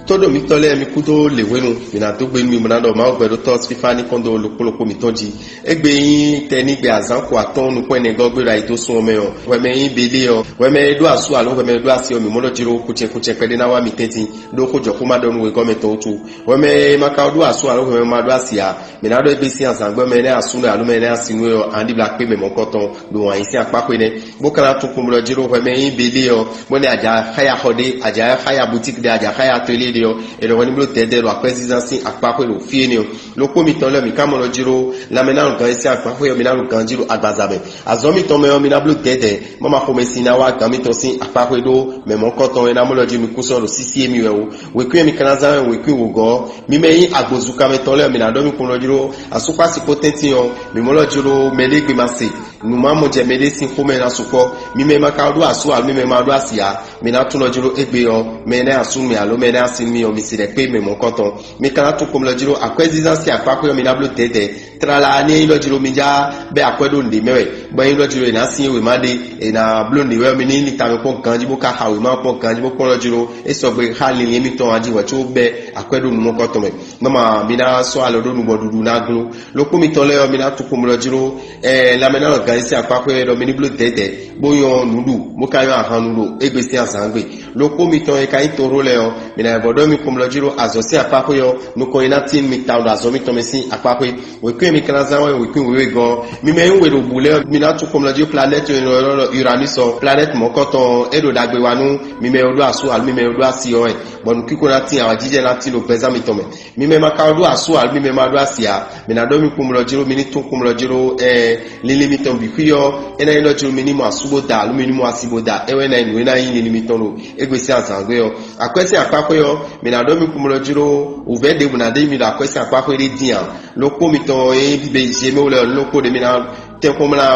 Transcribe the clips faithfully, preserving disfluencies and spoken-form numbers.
Tóɖo mitɔn lɛ́ɛ, mi kúdó lěhwenu, mǐ ná dó gbe nú mi bó ná ɖɔ Mawu gbɛɖótɔ́ Stéfani kɔn dó lokpolokpo mǐtɔn jí. Égbé nyí tɛnígbe azǎn ko atɔ́ɔ́n nukún ɛnɛ gɔ́ gbé ɖo ayǐ dó sun ɔ́ mɛ ɔ́, hwɛmɛ e nyí Belée ɔ́, hwɛmɛ e ɖó asú alo hwɛmɛ e ɖó asi ɔ́, mǐ mɔ ɖɔ jló kucɛnkucɛn kpɛɖé ná wá mitɛ́n dín, ɖó xó jɔ xó ma ɖɔ nú wegɔ́ mɛtɔn wútu. Hwɛmɛ e ma ka ɖó asú alo hwɛmɛ e ma ɖó asi ǎ, mǐ ná ɖɔ égbé sín azǎn gbɔn mɛ énɛ́ asú nú alo mɛ énɛ́ asi nú é ɔ́, a nǎ ɖibla kpé mɛ mɔ̌kɔtɔn ɖo wǎn yí sín akpá xwé nɛ́. Bó ka ná tunwun kpɔ́nmlɔ́ jí ɖó hwɛ mɛ e nyí Belée ɔ́, bó nɛ́ a jǎ xáya xɔ ɖé, a jǎ xáya butíki ɖé, a jǎ xáya atɔ́líé ɖé ɔ́, è nɔ hwɛ ní bló dɛ̌dɛ̌ ɖo akwɛ́zínzán sín akpá xwé ɖo fí énɛ́ ɔ́. Ɖokpó mitɔn lɛ́ɛ, mǐ ka mɔ ɖɔ jí ɖó lanmɛ ná nɔ gan yí sín akpá xwé ɔ́, mi ná ɖo ganjí ɖo agbaza mɛ. Azɔ̌ mitɔn mɛ ɔ́, mi ná bló dɛ̌dɛ̌, má ma xomɛsin ná wá gǎn mitɔn sín akpá xwé ɖó mɛ mɔ̌kɔtɔn e ná mɔ ɖɔ jí mi kún sɔ́ ɖo sísí émí wɛ ó. Wěkwín e mi ka ná zán wɛ wěkwín wǒgɔ́ ɔ́, mi mɛ nyí agbozunkanmɛtɔn lɛ́ɛ, mi ná ɖɔ mi kplɔ́n jí ɖó asúkpási kpó tɛ́ntin ɔ́, mi mɔ ɖɔ jí ɖó mɛɖé gbe ma se. Nǔ ma mɔ jɛ mɛɖé sín xomɛ ná sukpɔ́. Mi mɛ ma ka ɖó asú alo mi mɛ ma ɖó asi ǎ, mi ná tunwun ɖɔ jí ɖó égbé ɔ́, mɛ énɛ́ asú nú mi alo mɛ énɛ́ así nú mi ɔ́, mi se ɖɛ kpé mɛ mɔ̌kɔtɔn. Mi ka ná tunwun kpɔ́nmlɔ́ jí ɖó akwɛ́zínzán sín akpá xwé ɔ́, mi ná bló dɛ̌dɛ̌. Tlala ní é nyí ɖɔ jí ɖó mi já bɛ́ akwɛ́ ɖó nǔɖé mɛ wɛ, bɔ é nyí ɖɔ jí ɖó è nǎ sin é wěma ɖé, è nǎ bló nǔɖé wɛ ɔ́, mi ní nyí tamɛ kpɔ́n ganjí bó ka xa wěma kpɔ́n ganjí bó kpɔ́n ɖɔ jí ɖó é sɔgbe xá linlin émítɔn ɔ́ jí hwɛ̌ có bɛ́ akwɛ́ ɖó nǔ mɔ̌kɔtɔn mɛ. Nɔ́ ma mi ná sɔ́ alɔ ɖó nubɔɖuɖu ná gló. Ɖokpó mitɔn lɛ́ɛ ɔ́, mi ná tunwun kpɔ́nmlɔ́ jí ɖó ɛɛ lanmɛ ná nɔ ganjí sín akpá xwé ɔ́, mi ní bló dɛ̌dɛ̌, bó nyɔ́ nǔ ɖu, bó ka nyɔ́ ahan nu ɖo égbé sín azǎn gbe. Ɖokpó mitɔn e ka nyí toró lɛ́ɛ ɔ́, mi ná yi bɔ ɖɔ mi kpɔ́nmlɔ́ jí ɖó azɔ̌ sín akpá xwé ɔ́, nukɔn e ná tín mi tawun ɖo azɔ̌ mitɔn mɛ sín akpá xwé. Wěkwín e mi ka ná zán wɛ wěkwín wěwegɔ́ ɔ́, mi mɛ e nyí we ɖo bǔ lɛ́ɛ ɔ́, mi ná tunwun kpɔ́nmlɔ́ jí ɖó planɛ́ti e è nɔ ylɔ́ ɖɔ Uranus ɔ́, planɛ́ti mɔ̌kɔtɔn ɔ́, é ɖo ɖagbe wa nú mi mɛ e ɖó asú alo mi mɛ e ɖó asi ɔ́ wɛ, bɔ nǔkíko ná tín, awǎjijɛ ná tín ɖo gbɛzán mitɔn mɛ. Mi mɛ ma ka ɖó asú alo mi mɛ ma ɖó asi ǎ, mi ná ɖɔ mi kpɔ́nmlɔ́ jí ɖó, mi ní tunwun kpɔ́nmlɔ́ jí ɖó ɛɛ linlin mitɔn bǐ xwí ɔ́, é ná nyí ɖɔ jí mi ní mɔ asú bó da alo mi ní mɔ asi bó da, é wɛ ná nyí nǔ e ná nyí linlin mitɔn ɖo égbé sín azǎn gbe ɔ́. Akwɛ́ sín akpá xwé ɔ́, mi ná ɖɔ mi kpɔ́nmlɔ́ jí ɖó wǔvɛ́ ɖěbǔ ná ɖe mi ɖo akwɛ́ sín akpá xwé ɖé dín ǎ. Ɖokpó mitɔn e nyí Benjamín lɛ́ɛ ɔ́, nú ɖokpó ɖé mi ná tɛ́nkpɔ́n mlá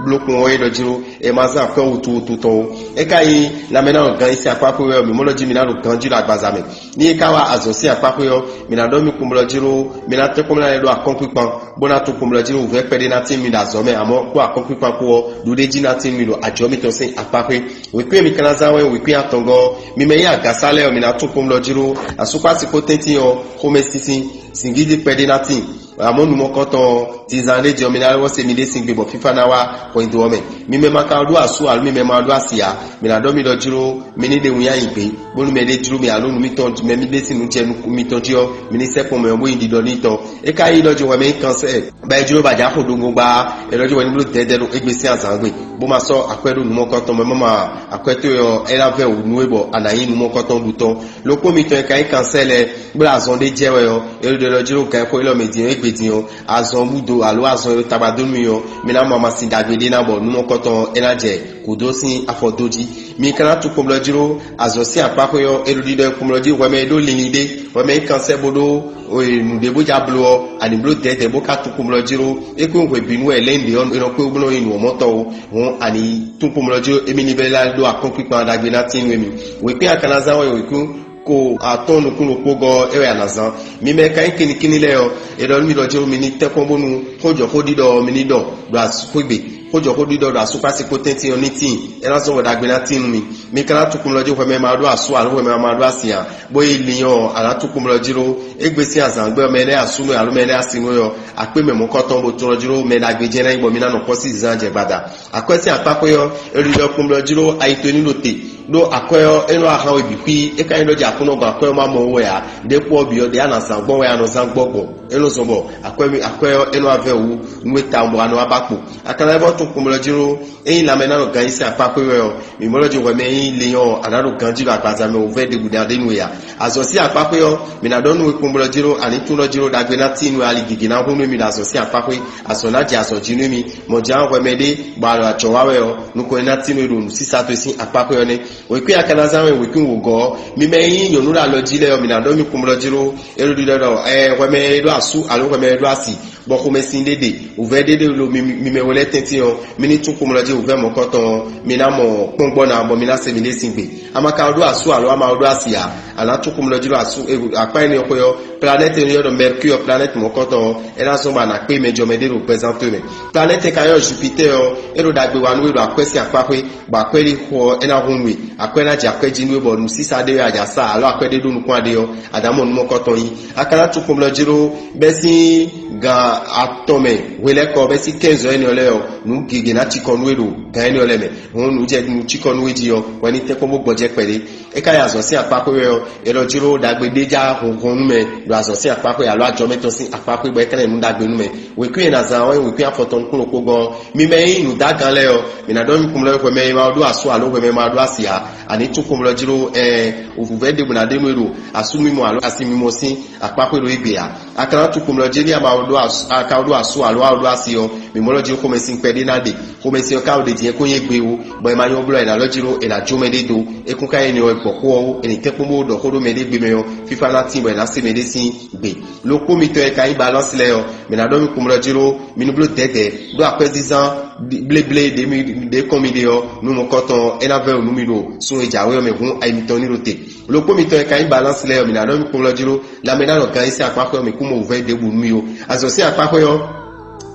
blókun ɔ́ é ɖɔ jí ɖó è ma zán akwɛ́ wutu wutu tɔn ó. É ka nyí lanmɛ ná nɔ gan yí sín akpá xwé wɛ ɔ́, mǐ mɔ ɖɔ jí mi ná ɖo ganjí ɖo agbaza mɛ. Ní é ka wá azɔ̌ sín akpá xwé ɔ́, mi ná ɖɔ mi kpɔ́nmlɔ́ jí ɖó mi ná tɛ́nkpɔ́n mlá lɛ́ɛ ɖó akɔ́nkpinkpan, bó ná tunwun kpɔ́nmlɔ́ jí ɖó wǔvɛ́ kpɛɖé ná tín mi ɖo azɔ̌ mɛ, amɔ̌ kpó akɔ́nkpinkpan kpó ɔ́, ɖuɖéjí ná tín mi ɖo ajɔ̌ mitɔn sín akpá xwé. Wěkwín e mi ka ná zán wɛ wěkwín atɔngɔ́ ɔ́, mi mɛ nyí agǎsá lɛ́ɛ ɔ́, mi ná tunwun kpɔ́nmlɔ́ jí ɖó asúkpási kpó tɛ́ntin ɔ́, xomɛsinsin, zǐngídi kpɛɖé ná tíin. Amɔ̌ nǔmɔkɔ́tɔn ɔ́, zizan ɖé jɛ ɔ́, mi ná lɛ́ wɔ se miɖée sín gbe bɔ fífá ná wá hwɛndo ɔ́ mɛ. Mi mɛ ma ka ɖó asú alo mi mɛ ma ɖó asi ǎ, mi ná ɖɔ mi ɖɔ jló mi ní ɖe winnyá nyi gbě, bónú mɛ ɖé jló mi alo nú mitɔn mɛ mi ɖe sín nǔ jɛ nukún mitɔn jí ɔ́, mi ní sɛ́ kpɔ́n mɛ ɔ́ bó nyi ɖiɖɔ n'i tɔn. É ka nyí ɖɔ jǐ hwɛ mɛ nyí kansɛ́, bɔ é jló bɔ a jǎ xo ɖokpó gbá, é ɖɔ jǐ hwɛ ní bló dɛ̌dɛ̌ ɖo égbé sín azǎn gbe, bó ma sɔ́ akwɛ́ ɖó nǔmɔkɔ́tɔn mɛ, má ma akwɛ́ towe ɔ́, é ná vɛ́ wǔ nú we bɔ a nǎ nyí nǔmɔkɔ́tɔn ɖu tɔn. Ɖokpó mitɔn e ka nyí kansɛ́ lɛ́ɛ, bó ɖo azɔn ɖé jɛ wɛ ɔ́, é ɖo ɖɔ jló gǎnxó élɔ́ mɛ din ɔ́, égbé din ɔ́, azɔn búdo alo azɔn e taba dó nú mi ɔ́, mi ná mɔ amasin ɖagbe ɖé ná bɔ nǔmɔkɔtɔn ɔ́, é ná jɛ kǔdó sín afɔ dó jí. Mi ka ná tunwun kpɔ́nmlɔ́ jló azɔ̌ sín akpá xwé ɔ́, é ɖo ɖiɖɔ kpɔ́nmlɔ́ jí hwɛ mɛ e ɖó linlin ɖé, hwɛ mɛ e nyí kansɛ́ bó ɖó nǔɖé bó jɛ bló ɔ́, a nǐ bló dɛ̌dɛ̌ bó ka tunwun kpɔ́nmlɔ́ jló é kún hwebǐnu wɛ lɛ̌nɖě ɔ́, è nɔ kpé bó nɔ nyí nǔ ɔ́ mɔ tɔn ó. Hǔn a nǐ tunwun kpɔ́nmlɔ́ jló émí ní vɛ́ lá ɖó akɔ́nkpinkpan ɖagbe ná tín nú émí. Wěkwín a ka ná zán wɛ wěkwín ko atɔ́ɔ́n nukún ɖokpó gɔ́ ɔ́, é wɛ a nǎ zán. Mi mɛ e ka nyí kinnikínní lɛ́ɛ ɔ́, è ɖɔ nú mi ɖɔ jí mi ní tɛ́nkpɔ́n bónú xójɔxóɖiɖɔ ɔ́ mi ní ɖɔ ɖo xwé gbe. Xójɔxóɖiɖɔ ɖo asúkpási kpó tɛ́ntin ɔ́ ní tíin, é ná zɔ́n bɔ ɖagbe ná tíin nú mi. Mi ka ná tunwun kpɔ́nmlɔ́ jí hwɛ mɛ ma ɖó asú alo hwɛ mɛ ma ɖó asi ǎ, bó yi linnyɔ́ ɔ́, a nǎ tunwun kpɔ́nmlɔ́ jí ɖó égbé sín azǎn gbé ɔ́, mɛ énɛ́ asú nú we alo mɛ énɛ́ asi nú we ɔ́, akpé mɛ mɔ̌kɔtɔn bó tunwun jí ɖó mɛ ɖagbe jɛ́n ná nyí bɔ mi ná nɔ kpɔ́ sín zizan jɛ gbada. Akwɛ́ sín akpá xwé ɔ́, è ɖiɖɔ kpɔ́nmlɔ́ jí ɖó ayi towe ní ɖo te, ɖó akwɛ́ ɔ́, é nɔ wá hán we bǐ xwí. É ka nyí ɖɔ jɛ Aklúnɔ gɔ́n akwɛ́ ɔ́ ma mɔ wú wɛ ǎ. Ɖěkpo ɔ́ bǐ ɔ́, ɖě a nǎ zán gbɔn wɛ a nɔ zán gbɔn gbɔn. É nɔ zɔn bɔ akwɛ́ mi akwɛ́ ɔ́, é nɔ wá vɛ́ wǔ nú we tawun bɔ a nɔ wá ba kpo. A ka ná vɛ́ tunwun kpɔ́nmlɔ́ jí ɖó ényí lanmɛ ná nɔ gan yí sín akpá xwé wɛ ɔ́, mǐ mɔ ɖɔ jí hwɛ mɛ e nyí linnyɔ́ ɔ́, a nǎ ɖo ganjí ɖo agbaza mɛ wǔvɛ́ ɖěbǔ ɖé ná ɖe nú we ǎ. Azɔ̌ sín akpá xwé ɔ́, mǐ ná ɖɔ nú we kpɔ́nmlɔ́ jí ɖó a ní tunwun ɖɔ jí ɖó ɖagbe ná tíin nú we, ali gěgé ná hún nú émí ɖo azɔ̌ sín akpá xwé, azɔ̌ ná jɛ azɔ̌ jí nú émí. Mɔ̌ ján hwɛ mɛ ɖé bɔ a ɖo ajɔ̌ wa wɛ ɔ́, nukɔn e ná tín nú we ɖo nǔsísa towe sín akpá xwé ɔ́ nɛ́. Wěkwín a ka ná zán wɛ wěkwín wǒgɔ́ ɔ́, mi mɛ e nyí nyɔ̌nu ɖo alɔ jí lɛ́ɛ ɔ́, mǐ ná ɖɔ mì kpɔ́nmlɔ́ jí ɖó é ɖo ɖiɖɔ ɖɔ ɛ hwɛ mɛ e ɖó asú alo hwɛ mɛ e ɖó asi, Bɔ xomɛsin ɖé ɖe, wǔvɛ́ ɖé ɖe ɖo mi mi mɛ we lɛ́ɛ tɛ́ntin ɔ́, mi ní tún xomlɔ jí wǔvɛ́ mɔ̌kɔtɔn ɔ́, mi ná mɔ kpɔ́ngbɔ́ ná, bɔ mi ná se mi ɖé sín gbe. A ma ka ɖó asú alo a ma ɖó asi ǎ, a nǎ tún xomlɔ jí ɖo asú akpá énɛ́ xwé ɔ́, planɛ́ti e nɔ ylɔ́ ɖɔ Mercure, planɛ́ti mɔ̌kɔtɔn ɔ́, é ná zɔ́n bɔ a nǎ kpé mɛ jɔ mɛ ɖé ɖo gbɛzán towe mɛ. Planɛ́ti e ka ylɔ́ Jupitɛ́ɛ ɔ́, é ɖo ɖagbe wa nú we ɖo akwɛ́ sín akpá xwé, bɔ akwɛ́ ɖé xo ɔ́, é ná hun nú we. Akwɛ́ ná jɛ akwɛ́ jí nú we, bɔ nǔsísa ɖé wɛ a jǎ sa alo akwɛ́ ɖé ɖó nukún aɖé ɔ́, a nǎ mɔ nǔ mɔ̌kɔtɔn yí. A ka ná tún xomlɔ jí ɖó bɛ́ sín gan atɔn mɛ hwelɛ́kɔ bɛ́ sín quinze heures énɛ́ ɔ́ lɛ́ɛ ɔ́, nǔ gěgé ná cikɔ nú we ɖo gan énɛ́ ɔ́ lɛ́ɛ mɛ. Hǔn nǔ jɛ nǔ cikɔ nú we jí ɔ́, hwɛ ní tɛ́nkpɔ́n bó gbɔjɛ́ kpɛɖé. É ka nyí azɔ̌ sín akpá xwé wɛ ɔ́, è nɔ jló ɖagbe ɖé já honhon nú mɛ ɖo azɔ̌ sín akpá xwé alo ajɔmɛ tɔn sín akpá xwé bɔ é ka ná nyí nǔ ɖagbe nú mɛ. Wěkwín e è nǎ zán ɔ́ wɛ nyí wěkwín afɔtɔn nukúnnú kpó gɔ́ ɔ́. Mi mɛ e nyí nǔdágan lɛ́ɛ ɔ́, mi ná ɖɔ nú kpɔ́nmlɔ́ hwɛmɛ e ma ɖó asú alo hwɛmɛ e ma ɖó asi ǎ, a ní tún kpɔ́nmlɔ́ jló ɛɛ wǔvɛ́ ɖěbǔ ná ɖe nú e ɖo asú mímɔ alo asi mímɔ sín akpá xwé ɖo égbé ǎ. A ka ná tún kpɔ́nmlɔ́ jí ní a ma ɖó asú a ka ɖó asú alo a ɖó asi ɔ́, mǐ mɔ lɔ jí xomɛsin kpɛɖé ná ɖe. Xomɛsin ɔ́ ka ɖo ɖě jǐnjɛ́n kó nyí gbe ó, bɔ è ma nyɔ́ blɔ́ è nǎ lɔ jí ɖó è nǎ jó mɛɖé dó. É kún ka nyí nɛ́ wɛ gbɔ̌ xó ɔ́ ó, è nǐ tɛ́nkpɔ́n bó ɖɔ xó ɖó mɛɖé gbe mɛ ɔ́, fífá ná tín bɔ è nǎ se mɛɖé sín gbe. Lokpó mitɔn e ka nyí balɔ́si lɛ́ɛ ɔ́, mǐ ná ɖɔ mì kpɔ́nmlɔ́ jí ɖó mi ní bló dɛ̌dɛ̌ ɖó akwɛ́zínzán bléblé ɖě mi ɖě kɔn mi ɖe ɔ́, nú mɔ̌kɔtɔn ɔ́, é ná vɛ́ wǔ nú mi ɖo sun e jǎwe ɔ́ mɛ hǔn ayi mitɔn ní ɖo te. Lokpó mitɔn e ka nyí balɔ́si lɛ́ɛ ɔ́, mǐ ná ɖɔ mì kpɔ́nmlɔ́ jí ɖó lanmɛ ná nɔ gan yí sín akpá xwé ɔ́ mɛ kú mɔ wǔvɛ́ ɖěbǔ nú mi ó. Azɔ̌ sín akpá xwé ɔ́,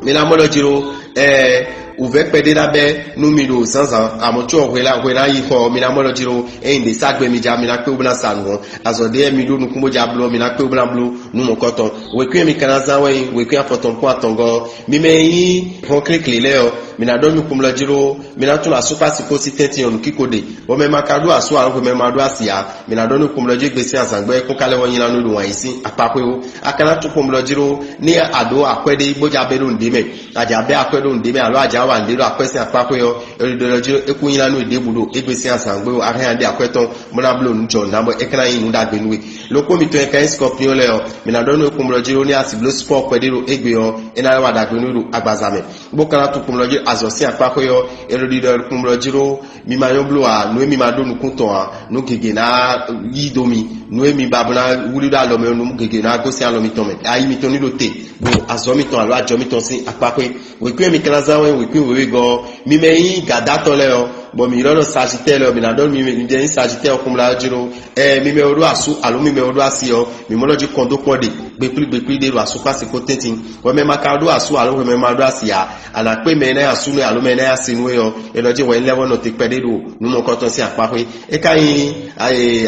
mi ná mɔ ɖɔ jí ɖó ɛɛ wǔvɛ́ kpɛɖé ná bɛ́ nú mi ɖo zǎnzǎn, amɔ̌ có hwe ná hwe ná yi xɔ ɔ́, mi ná mɔ ɖɔ jí ɖó ényí ɖě sá gbɛ mi ja, mi ná kpé wú ná sa nǔ ɔ́. Azɔ̌ ɖé mi ɖó nukún bó ja bló, mi ná kpé wú ná bló nú mɔ̌kɔtɔn. Wěkwín e mi ka ná zán wɛ nyí wěkwín afɔtɔn kpó atɔngɔ́ ɔ́. Mi mɛ e nyí hɔnkéklě lɛ́ɛ ɔ́, mi ná ɖɔ mi kpɔ́nmlɔ́ jí ɖó mi ná tunwun asú kpó así kpó sí tɛ́ntin ɔ́ nǔkíko ɖe. Bɔ mɛ ma ka ɖó asú alo hwemɛ ma ɖó asi ǎ, mi ná ɖɔ nú kpɔ́nmlɔ́ jí gbé sín azǎn gbɔ é kún ka lɛ́ wɔ nylá nú ɖo wǎn yí sín akpá xwé ó. A ka ná tún kpɔ́nmlɔ́ jí ɖó ní a ɖǒ akwɛ́ ɖé bó ja bɛ́ ɖó nǔɖé mɛ, a ja bɛ́ akwɛ́ ɖó nǔɖé mɛ alo a ja wa nǔɖé ɖo akwɛ́ sín akpá xwé ɔ́, é ɖo ɖɔ jí é kún nylá nú ɖěbǔ ɖo égbé sín azǎn gbé ó, a hɛn a ɖe akwɛ́ tɔn bó ná bló nǔ jɔ nǔ ná bɔ é ka ná nyí nǔ ɖagbe nú we. Lokpó mitɔn e ka nyí skɔpiɔn lɛ́ɛ ɔ́, mi ná ɖɔ nú kpɔ́nmlɔ́ jí ɖó ní a sixú bló spɔ́ kpɛɖé ɖo égbé ɔ́, é ná wá ɖagbe nú we ɖo agbaza mɛ. Bó ka ná tún kpɔ́nmlɔ́ jí azɔ̌ sín akpá xwé ɔ́, é ɖo ɖiɖɔ kpɔ́nmlɔ́ jí ɖó mi ma nyɔ́ bló ǎ, nǔ e mi ma ɖó nukún tɔn ǎ, nǔ gěgé ná yí dó mi, nǔ e mi ba bó ná wlí ɖó alɔ mɛ ɔ́, nǔ gěgé ná gosín alɔ mitɔn mɛ. Ayi mitɔn ní ɖo te, ɖo azɔ̌ mitɔn alo ajɔ mitɔn sín akpá xwé. Wěkwín e mi ka ná zán wɛ nyí wěkwín wěwegɔ́ ɔ́, mi mɛ e nyí gǎdátɔ́ lɛ́ɛ ɔ́, bɔ mǐ ylɔ́ ɖɔ Sajitɛ́ɛ lɛ́ɛ ɔ́, mǐ ná ɖɔ nú mi mɛ mi jɛ nyí Sajitɛ́ɛ ɔ́ kpɔ́nmlɔ́ jí ɖó ɛɛ mi mɛ e ɖó asú alo mi mɛ e ɖó asi ɔ́, mǐ mɔ lɔ jí kɔn dó kpɔ́ ɖe gbekplí gbekplí ɖé ɖo asúkpási kpó tɛ́ntin. Hwɛmɛ ma ka ɖó asú alo hwɛmɛ ma ɖó asi ǎ, a nǎ kpé mɛ e ná nyi asú nú we alo mɛ e ná nyi asi nú we ɔ́, é ɖɔ jí hwɛ nyí lɛ́ vɔ nɔ te kpɛɖé ɖo nǔ mɔkɔtɔn sín akpá xwé. É ka nyí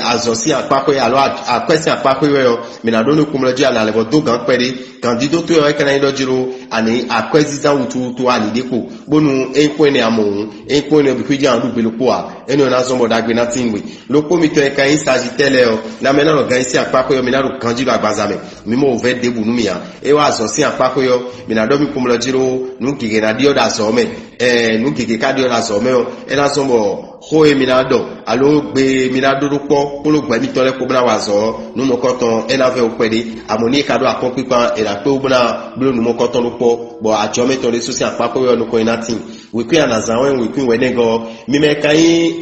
azɔ̌ sín akpá xwé alo akwɛ́ sín akpá xwé wɛ ɔ́, mǐ ná ɖó nú kpɔ́nmlɔ́ jí a nǎ lɛ́ vɔ dó gǎn kpɛɖé. Gǎndídó towe ɔ́, é ka ná nyí ɖɔ jí ɖó a nǐ akwɛ́zínzán wutuwutu a nǐ ɖe kpo, bónú é nyí kpɔ́n énɛ́ a mɔ hǔn, é nyí kpɔ́n énɛ́ ɔ́ bǐ xwíjɛ́n a nǎ ɖu gbe ɖokpó ǎ. Énɛ́ ɔ́ ná zɔ́n bɔ ɖagbe ná tín we. Lokpó mitɔn e ka nyí Sajitɛ́ɛ lɛ́ɛ ɔ́, lanmɛ ná nɔ gan yí sín akpá xwé ɔ́, mi ná ɖo ganjí ɖo agbaza mɛ. Mi mɔ wǔvɛ́ ɖěbǔ nú mì ǎ. É wá azɔ̌ sín akpá xwé ɔ́, mi ná ɖɔ mì kpɔ́nmlɔ́ jí ɖó nǔ gěgé ná ɖyɔ́ ɖo azɔ̌ mɛ. Ɛɛ nǔ gěgé ka ɖyɔ́ ɖo azɔ̌ mɛ ɔ́, é ná zɔ́n bɔ xó e mi ná ɖɔ alo gbe e mi ná ɖó ɖó kpɔ́ kpódó gbɛ̌ mitɔn lɛ́ɛ kpó bó ná wa azɔ̌ ɔ́, nǔ mɔkɔtɔn ɔ́, é ná vɛ́ wú kpɛɖé. Amɔ̌ ní è ka ɖó akɔ́nkpinkpan, è nǎ kpé wú bó ná bló nǔ mɔkɔtɔn ɖó kpɔ́, bɔ ajɔ̌ mɛtɔn ɖésú sín akpá xwé ɔ́ nukɔn e ná tíin. Wěkwín anǎzán wɛ wěkwín wɛ̌nɛgɔ́ ɔ́, mi mɛ ka nyí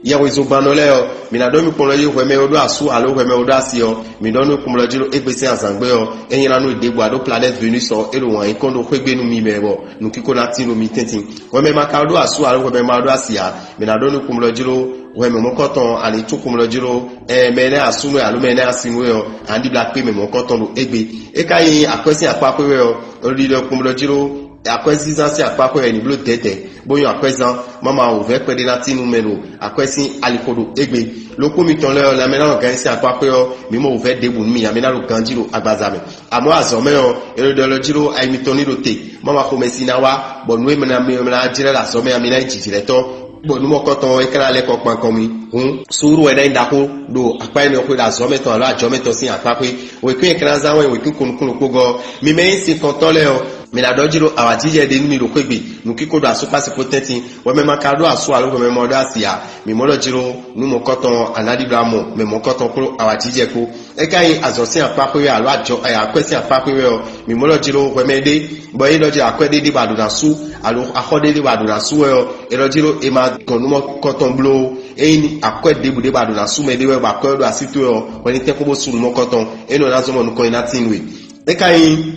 yɛhwezogbannɔ lɛ́ɛ ɔ́, mi ná ɖɔ mi kpɔ́nmlɔ́ jí hwɛ mɛ e ɖó asú alo hwɛ mɛ e ɖó asi ɔ́, mi ɖɔ nú kpɔ́nmlɔ́ jí ɖó égbé sín azǎn gbe ɔ́, é nylá nú ɖěbǔ aɖó planɛ́ti Venus ɔ́, é ɖo wǎn yí kɔn ɖó xwé gbe nú mi mɛ bɔ nǔkíko ná tín ɖo mi tɛ́ntin. Hwɛ mɛ ma ka ɖó asú alo hwɛ mɛ ma ɖó asi ǎ, mi ná ɖɔ nú kpɔ́nmlɔ́ jí ɖó hwɛ mɛ mɔ̌kɔtɔn, a nǐ tún kpɔ́nmlɔ́ jí ɖó ɛ mɛ énɛ́ asú nú alo mɛ énɛ́ asi nú ɔ́, a nǎ ɖibla kpé mɛ mɔ̌kɔtɔn ɖo égbé. É ka nyí akwɛ́ sín akpá xwé wɛ ɔ́, è ɖo ɖiɖɔ kpɔ́nmlɔ́ jí ɖó akwɛ́zínzán sín akpá xwé wɛ è nǐ bló dɛ̌dɛ̌, bó nyɔ́ akwɛ́zán, má ma wǔvɛ́ kpɛɖé ná tín nú mɛ ɖo akwɛ́ sín alixo ɖo égbé. Lokpó mitɔn lɛ́ɛ ɔ́, lanmɛ ná nɔ gǎn nyi sín akpá xwé ɔ́, mǐ mɔ wǔvɛ́ ɖěbǔ nú mì, nya mì ná ɖo ganjí ɖo agbaza mɛ. Amɔ̌ azɔ̌ mɛ ɔ́, è ɖo ɖɔ lɔ jí ɖó ayi mitɔn ní ɖo te, má ma xomɛ si ná wá, bɔ nǔ e mɛ ná mɛ ná jlɛ́ ɖo azɔ̌ mɛ ɔ́, mi ná nyí jǐjlɛ́tɔ́, bɔ nǔ mɔkɔtɔn ɔ́, é ka ná lɛ́ kɔ kpan kɔn mi. Hǔn suúlu wɛ ná nyí ɖaxó ɖo akpá énɛ́ xwé ɖo azɔ̌ mɛtɔn alo ajɔ̌ mɛtɔn sín akpá xwé. Wěkwín e ka ná zán wɛ wěkwín ko nukúnnú kpó gɔ́. Mi mɛ nyí sinkɔntɔ́ lɛ́ɛ ɔ́, mi ná ɖɔ jí ɖó awǎjijɛ ɖé nú mi ɖo xwé gbe, nǔkíko ɖo asúkpási kpó tɛ́ntin, hwɛmɛ ma ka ɖó asú alo hwɛmɛ ma ɖó asi ǎ. Mi mɔ ɖɔ jí ɖó nú mɔ̌kɔtɔn ɔ́, a nǎ ɖibla mɔ mɛ mɔ̌kɔtɔn kpló awǎjijɛ kpó. É ka nyí azɔ̌ sín akpá xwé wɛ alo ajɔ akwɛ́ sín akpá xwé wɛ ɔ́, mi mɔ ɖɔ jí ɖó hwɛmɛ ɖé, bɔ é ɖɔ jí ɖó akwɛ́ ɖé ɖé ba ɖo ná sú alo axɔ ɖé ɖé ba ɖo ná sú wɛ ɔ́, é ɖɔ jí ɖó è ma gɔn nú mɔ̌kɔtɔn bló ó. Ényí akwɛ́ ɖěbǔ ɖé ba ɖo ná sú mɛ ɖé wɛ, bɔ akwɛ́ ɔ́ ɖo así towe ɔ́, hwɛ ní tɛ́nkpɔ́n bó sú nǔ mɔ̌kɔtɔn, énɛ́ ɔ́ ná zɔ́n bɔ nukɔn nyi ná tín nú we. É ka nyí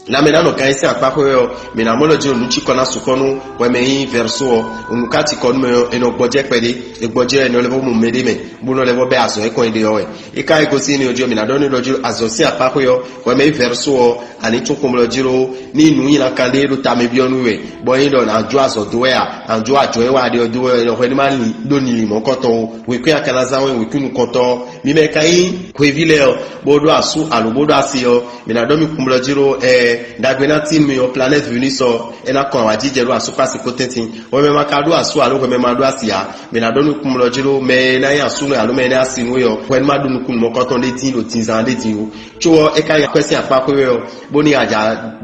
Lanmɛ ná nɔ kan yí sín akpá xwé ɔ́, mǐ ná mɔ lɔ jí nǔ cikɔ ná sukɔ nú hwɛ mɛ nyí vɛrso ɔ́. Nǔ ká cikɔ nú mɛ ɔ́, è nɔ gbɔjɛ́ kpɛɖé, è gbɔjɛ́ è nɔ lɛ́ vɔ mɔ mɛɖé mɛ, bó nɔ lɛ́ vɔ bɛ́ azɔ̌ e kɔn nyi ɖe ɔ́ wɛ. É ka yi gosín énɛ́ ɔ́ jí ɔ́, mǐ ná ɖɔ nú lɔ jí azɔ̌ sín akpá xwé ɔ́, hwɛ mɛ nyí vɛrso ɔ́, àní tún kpɔnmlɔ jí ɖó ní nǔ nyi ná kan ɖé ɖo tamɛ byɔ́ nú wɛ, bɔ é nyí ɖɔ nǎ jó azɔ̌ dó wɛ a, nǎ jó ajɔ̌ e wa ɖe ɔ́ dó wɛ, hwɛ ní má lin ɖó nilǐn mɔ̌kɔtɔn ó. Wěkwín a ka ná zán wɛ wěkwín nukɔntɔn ɔ́, mi mɛ ka nyí hweví lɛ́ɛ ɔ́, bó ɖó asú alo bó ɖó asi ɔ́, mǐ ná ɖɔ mì kún blɔ́ jí ɖó ɛ ɖagbe ná tín mi ɔ́, Planète Venus ɔ́, é ná kɔn awǎjijɛ ɖó asúkpási kpó tɛ́ntin. Hwɛmɛ ma ka ɖó asú alo hwɛmɛ ma ɖó asi ǎ, mǐ ná ɖɔ mì kún blɔ́ jí ɖó mɛ e ná nyí asú nú alo mɛ e ná nyí asi nú é ɔ́, hwɛ ní má ɖó nukún mɔ̌kɔtɔn ɖé dín ɖo tinzán ɖé din ó. Có ɔ́, é ka nyí akwɛ́ sín akpá xwé wɛ ɔ́, bónú a jǎ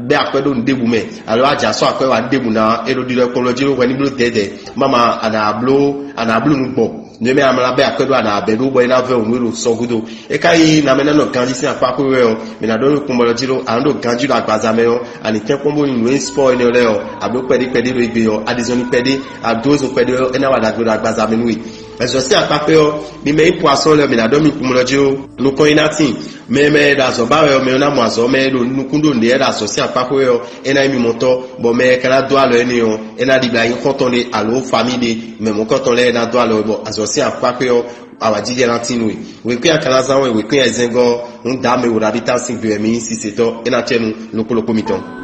bɛ́ akwɛ́ ɖó nǔɖébǔ mɛ, alo a jǎ sɔ́ akwɛ́ wá nǔɖébǔ ná, é ɖo ɖiɖɔ kplɔ́ jí ɖó hwɛ ní bló dɛ̌dɛ̌, má ma a nǎ bló a nǎ bló nǔ gbɔn. Nǔ e mɛ amlá bɛ́ akwɛ́ ɖó a nǎ bɛ́ ɖó bɔ é ná vɛ́ wǔ nú é ɖo sɔ́ gúdo. É ka nyí namɛ ná nɔ ganjí sín akpá xwé wɛ ɔ́, mǐ ná ɖɔ nú kpɔnbɔlɔ jí ɖó a nǎ ɖo ganjí ɖo agbaza mɛ ɔ́, a nǐ tɛ́nkpɔ́n bónú nǔ e nyí spɔ́ énɛ́ lɛ́ɛ ɔ́, a blǒ kpɛɖé kpɛɖé ɖo égbé ɔ́, a ɖi zɔnlin kpɛɖé, a dó zun kpɛɖé ɔ́, é ná wa ɖagbe ɖo agbaza mɛ nú we. Ɛzɔ̌ sín akpá xwé ɔ́, mi mɛ nyí poisson lɛ́ɛ, mǐ ná ɖɔ mì kpɔnbɔlɔ jí ɖó nukɔn nyi ná tíin. Mɛ e mɛ e ɖo azɔ̌ ba wɛ ɔ́, mɛ ɔ́ ná mɔ azɔ̌, mɛ e ɖo nukún ɖó nǔɖé wɛ ɖo azɔ̌ sín akpá xwé ɔ́, é ná nyí mimɔtɔ́, bɔ mɛ e ka ná dó alɔ énɛ́ ɔ́, é ná ɖibla nyí xɔ́ntɔn ɖé alo famí ɖé, mɛ mɔ̌kɔtɔn lɛ́ɛ ná dó alɔ we, bɔ azɔ̌ sín akpá xwé ɔ́, awǎjijɛ ná tín nú we. Wěkwín a ka ná zán wɛ, wěkwín ayizɛ́ngɔ́ ɔ́, nǔ dǎ mɛ e ɖo aɖi tásín gbe wɛ mi nyí sisɛtɔ́, é ná cɛ nu ɖokpó ɖokpó mitɔn.